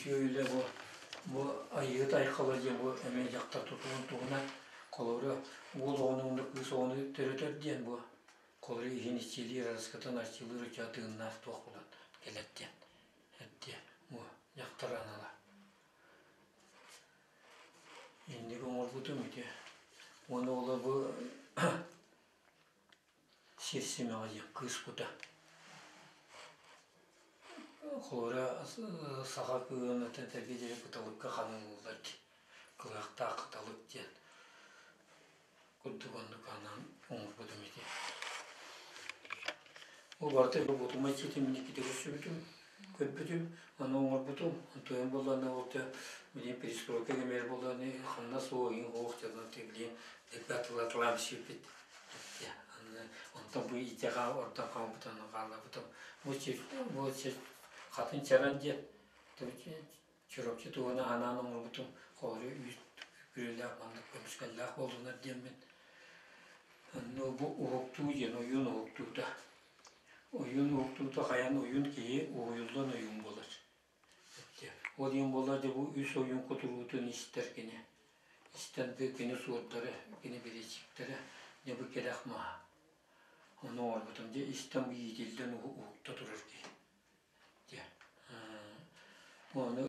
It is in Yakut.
Үчүгэй үлэ бу бу Айыыһыт Айхала диэн бу эмиэ дьахтар тутуһун туһунан холобура уол оҕону уонна кыыс оҕону төрөтөр диэн бу холобура иһин иччилиир арыскытын арчылыыр ыччат тыыннаах туох буолан кэлэр диэн эттиэ бу дьахтар анала. Инник оҥорбутум ити. Уонна ол бу Сир симэҕэ диэн кыыс кута. Холобура саха кыыһын этэргэ диэри кыталыкка ханыыллар дии. Кылыһахтаах кыталык диэн курдук оннук анаан оҥорбутум ити. Ол барыта бутумай ситимникити көрсүбүтүм, көрбүтүм, ону оҥорбутум. Онтуйам буоллаҕына ол билигин перестройка кэмигэр буоллаҕына хамнас суох, иҥ суох дьонун билигин атылаан сиэппит. Онтон бу идэҕэ ордон хаалбытын хаалларбытым. Бу бу хатын чаран диэн Чурапчы туһунан анаан оҥорбутум хоору үүт күрүөлээх маннык көмүскэллээх буоллунар диэммин. Онно бу уһуктуу диэн ойуун уһуктуута. Ойуун уһуктуута хайан ойуун киһи уһуйуллан ойуун буолар. Ол иһин буоллар дьэ бу үс ойуун кутуруутун истэр кини. Истэн кини суордара, кини биричиктэрэ, дьэ бу кэрэх маһа. Ону оҥорбутум дьэ истэн бу иитиллэн уһукта турар киһи. Дьэ. Ону